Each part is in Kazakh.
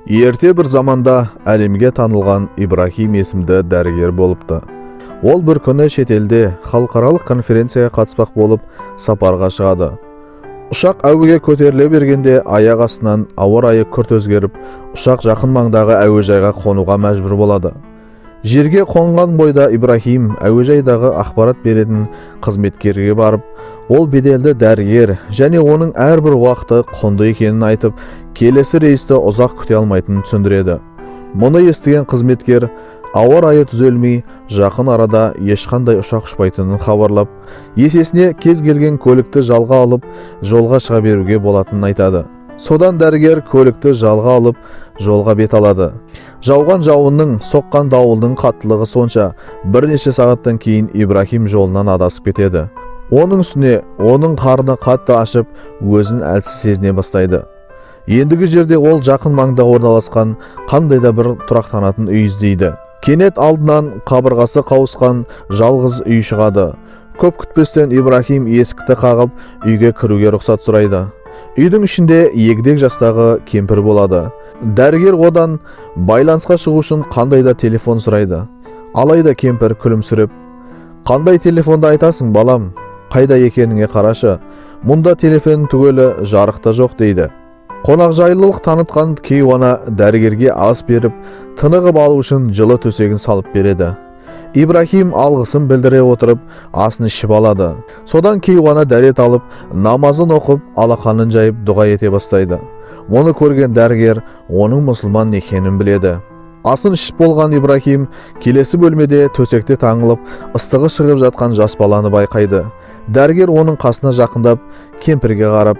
Ерте бір заманда әлемге танылған Ибрахим есімді дәрігер болыпты. Ол бір күні шетелде халықаралық конференцияға қатыспақ болып сапарға шығады. Ұшақ әуеге көтеріле бергенде аяқ астынан ауа райы күрт өзгеріп, ұшақ жақын маңдағы әуежайға қонуға мәжбүр болады. Жерге қонған бойда Ибрахим әуежайдағы ақпарат беретін қызметкерге барып, ол беделді дәрігер және оның әрбір уақыты құнды екенін айтып, келесі рейсті ұзақ күте алмайтынын түсіндіреді. Мұны естіген қызметкер ауа райы түзелмей, жақын арада ешқандай ұшақ ұшпайтынын хабарлап, есесіне кез келген көлікті жалға алып, жолға шыға беруге болатынын айтады. Содан дәрігер көлікті жалға алып, жолға бет алады. Жауған жауынның, соққан дауылдың қаттылығы сонша, бірнеше сағаттан кейін Ибрахим жолынан адасып кетеді. Оның үстіне оның қарны қатты ашып, өзін әлсіз сезіне бастайды. Ендігі жерде ол жақын маңда орналасқан қандай да бір тұрақтанатын үй іздейді. Кенет алдынан қабырғасы қауысқан жалғыз үй шығады. Көп күтпестен Ибрахим есікті қағып, үйге кіруге рұқсат сұрайды. Үйдің ішінде егдек жастағы кемпір болады. Дәрігер одан байланысқа шығу үшін қандай да телефон сұрайды. Алайда кемпір күлімсіреп: «Қандай телефонды айтасың, балам? Қайда екеніңе қарашы, мұнда телефон түгелі жарық та жоқ», – дейді. Қонақжайлылық танытқан кейуана дәрігерге ас беріп, тынығып алу үшін жылы төсегін салып береді. Ибрахим алғысын білдіре отырып, асын ішіп алады. Содан кейуана дәрет алып, намазын оқып, алақанын жайып, дұға ете бастайды. Мұны көрген дәрігер оның мұсылман екенін біледі. Асын ішіп болған Ибрахим келесі бөлмеде төсекте таңылып, ыстығы шығып жатқан жас баланы байқайды. Дәрігер оның қасына жақындап, кемпірге қарап: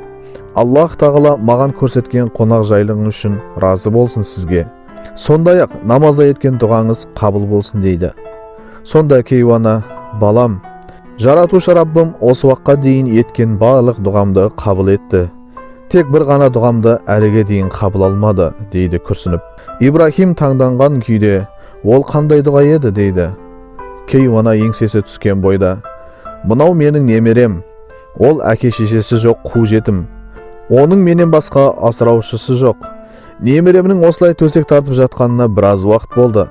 «Аллах тағала маған көрсеткен қонақжайлығың үшін разы болсын сізге. Сондай ақ намазда еткен дұғаңыз қабыл болсын», – дейді. Сонда кейуана: «Балам, жаратушы Раббым осы уақытқа дейін еткен барлық дұғамды қабыл етті. Тек бір ғана дұғамды әліге дейін қабыл алмады», – дейді күрсініп. Ибрахим таңданған күйде: «Ол қандай дұға еді?» – дейді. Кейуана еңсесі түскен бойда: «Мынау менің немерем. Ол әке шешесі жоқ қу жетім. Оның менен басқа асыраушысы жоқ. Немеремнің осылай төсек тартып жатқанына біраз уақыт болды.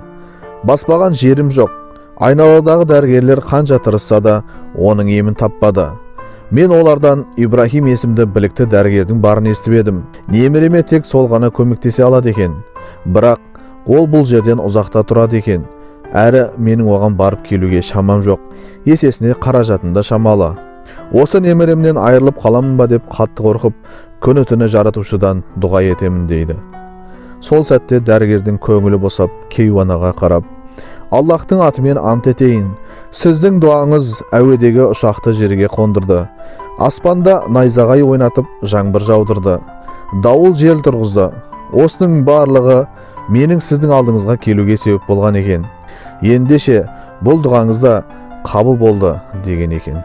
Баспаған жерім жоқ. Айналадағы дәрігерлер қанша тырысса да, оның емін таппады. Мен олардан Ибрахим есімді білікті дәрігердің барын естіп едім. Немереме тек сол ғана көмектесе алады екен. Бірақ ол бұл жерден ұзақта тұрады екен. Әрі менің оған барып келуге шамам жоқ. Есесіне қаражатым да шамалы. Осы немеремнен айырылып қаламын ба деп қатты қорқып, күні түні жаратушыдан дұға етемін», – дейді. Сол сәтте дәрігердің көңілі босап, кейуанаға қарап: «Аллахтың атымен ант етейін, сіздің дұғаңыз әуедегі ұшақты жерге қондырды, аспанда найзағай ойнатып, жаңбыр жаудырды, дауыл жел тұрғызды. Осының барлығы менің сіздің алдыңызға келуге себеп болған екен. Ендеше бұл дұғаңыз да қабыл болды», – деген екен.